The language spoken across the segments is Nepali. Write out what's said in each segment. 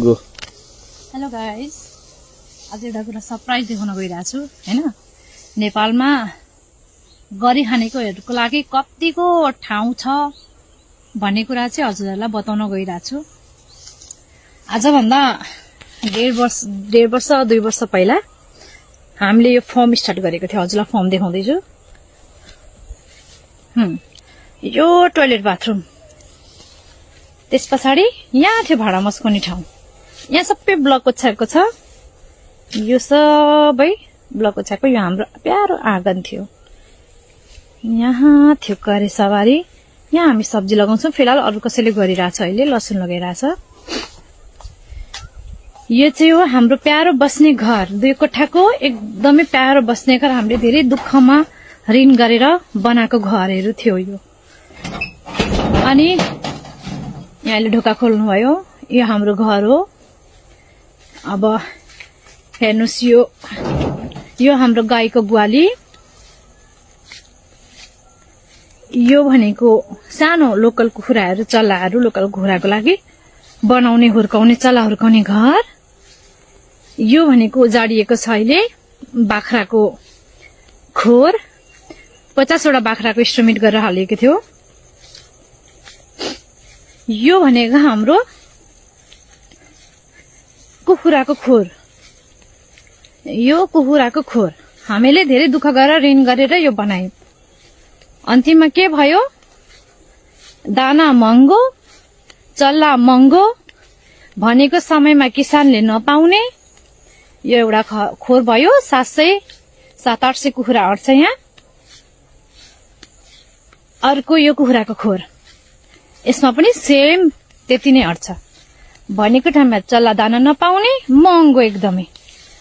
गो। हेलो गाइस, आज एउटा कुरा सरप्राइज देखाउन गइरहेको छु हैन। नेपालमा गरी खानेकोहरुको लागि कतिको ठाउँ छ भन्ने कुरा चाहिँ हजुरहरुलाई बताउन गइरहेको छु। आजभन्दा 1.5 वर्ष 2 वर्ष पहिला हामीले यो फर्म स्टार्ट गरेको थियो। हजुरलाई फर्म देखाउँदै छु। यो टोयलेट बाथरुम, त्यसपछि यहाँ थियो भाडा मस्काउने ठाउँ। यहाँ सबै ब्लक ओछ्याएको छ। यो सबै ब्लक ओछ्याएको यो हाम्रो प्यारो आँगन थियो। यहाँ थियो करे सवारी। यहाँ हामी सब्जी लगाउँछौं। फिलहाल अरु कसैले गरिरहेछ, अहिले लसुन लगाइरहेछ। यो चाहिँ हो हाम्रो प्यारो बस्ने घर। 2 कोठाको एकदमै प्यारो बस्ने घर। हामीले धेरै दुःखमा ऋण गरेर बनाएको घरहरू थियो यो। अनि यहाँले ढोका खोल्नु भयो। यो हाम्रो घर हो। अब हेर्नुस्, यो हाम्रो गाईको ग्वाली। यो भनेको सानो लोकल कुखुराहरू, चल्लाहरू, लोकल कुखुराको लागि बनाउने हुर्काउने, चल्ला हुर्काउने घर। यो भनेको उजाडिएको छ अहिले बाख्राको खोर। 50 वटा बाख्राको एस्टिमेट गरेर हालिएको थियो। यो भनेको हाम्रो कुखुराको खोर। यो कुखुराको खोर हामीले धेरै दुःख गरेर ऋण गरेर यो बनायौं। अन्तिममा के भयो? दाना महँगो, चल्ला महँगो, भनेको समयमा किसानले नपाउने यो एउटा खोर भयो। 700-800 कुखुरा अट्छ यहाँ। अर्को यो कुखुराको खोर, यसमा पनि सेम त्यति नै अट्छ। भनेको ठाउँमा चल्ला दाना नपाउने, महँगो एकदमै।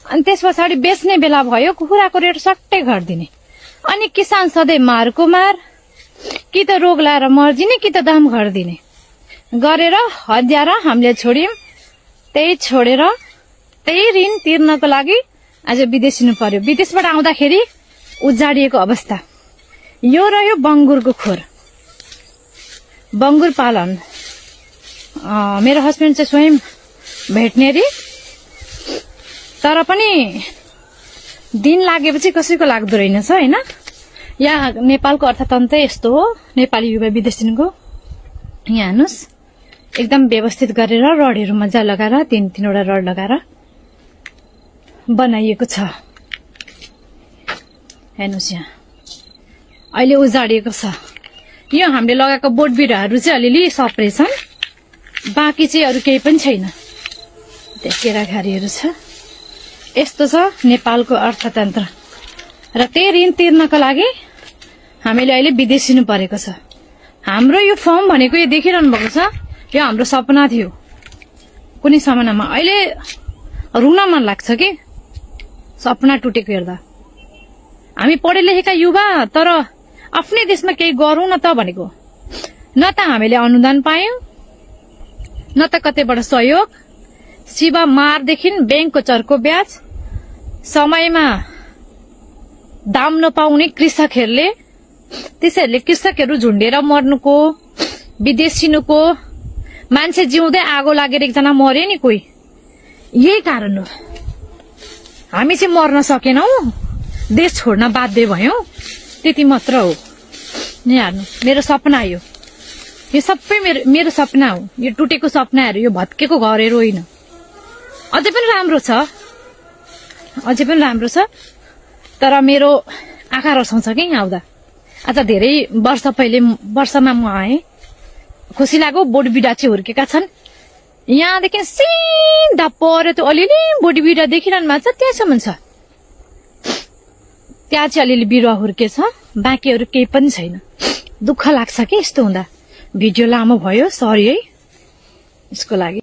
अनि त्यसपछि बेच्ने बेला भयो, कुखुराको रेट सट्टै घट्दिने। अनि किसान सधैँ मारको मार, कि त रोग लाएर मर्दिने, कि त दाम घट्दिने गरेर हद्याएर हामीले छोड्यौं। त्यही छोडेर त्यही ऋण तिर्नको लागि आज विदेशिनु पर्यो। विदेशबाट आउँदाखेरि उजाडिएको अवस्था। यो रह्यो बंगुरको खोर। बंगुर पालन। मेरो हस्बेन्ड चाहिँ स्वयं भेटनेरी, तर पनि दिन लागेपछि कसैको लाग्दो रहेनछ हैन। यहाँ नेपालको अर्थतन्त्र यस्तो हो। नेपाली युवा विदेशिनको यहाँ हेर्नुस्, एकदम व्यवस्थित गरेर रडहरू मजा लगाएर 3 वटा रड लगाएर बनाइएको छ। हेर्नुस्, यहाँ अहिले उजाडिएको छ। यो हामीले लगाएको बोट बिरुवाहरू चाहिँ अलिअलि सप्रेछन्, बाँकी चाहिँ अरु केही पनि छैन। त्यहाँ केराखारीहरू छ। यस्तो छ नेपालको अर्थतन्त्र। र त्यही ऋण तिर्नको लागि हामीले अहिले विदेशिनु परेको छ। हाम्रो यो फर्म भनेको यो देखिरहनु भएको छ, यो हाम्रो सपना थियो कुनै समयमा। अहिले रुन मन लाग्छ कि सपना टुटेको हेर्दा। हामी पढे लेखेका युवा, तर आफ्नै देशमा केही गरौं न त भनेको। न त हामीले अनुदान पायौं, न त कतैबाट सहयोग। सिवा मारदेखि बैंकको चर्को ब्याज, समयमा दाम नपाउने कृषकहरूले, त्यसैले कृषकहरू झुन्डेर मर्नुको, विदेशिनुको। मान्छे जिउँदै आगो लागेर एकजना मर्यो नि कोही। यही कारण हो हामी चाहिँ मर्न सकेनौं, देश छोड्न बाध्य भयौं। त्यति मात्र हो। यहाँ हेर्नु, मेरो सपना यो सबै मेरो सपना हो। यो टुटेको सपनाहरू, यो भत्केको घरहरू होइन। अझै पनि राम्रो छ, अझै पनि राम्रो छ। तर मेरो आँखा रसाउँछ कि यहाँ आउँदा। आज धेरै वर्षमा म आएँ, खुसी लाग्यो। बोट बिरुवा चाहिँ हुर्केका छन्। यहाँदेखि सिधा पर्यो त्यो अलिअलि बोट बिरुवा देखिरहनु भएको छ, त्यहाँसम्म छ। त्यहाँ चाहिँ अलिअलि बिरुवा हुर्केछ, बाँकीहरू केही पनि छैन। दुःख लाग्छ कि यस्तो हुँदा। भिडियो लामो भयो, सरी है यसको लागि।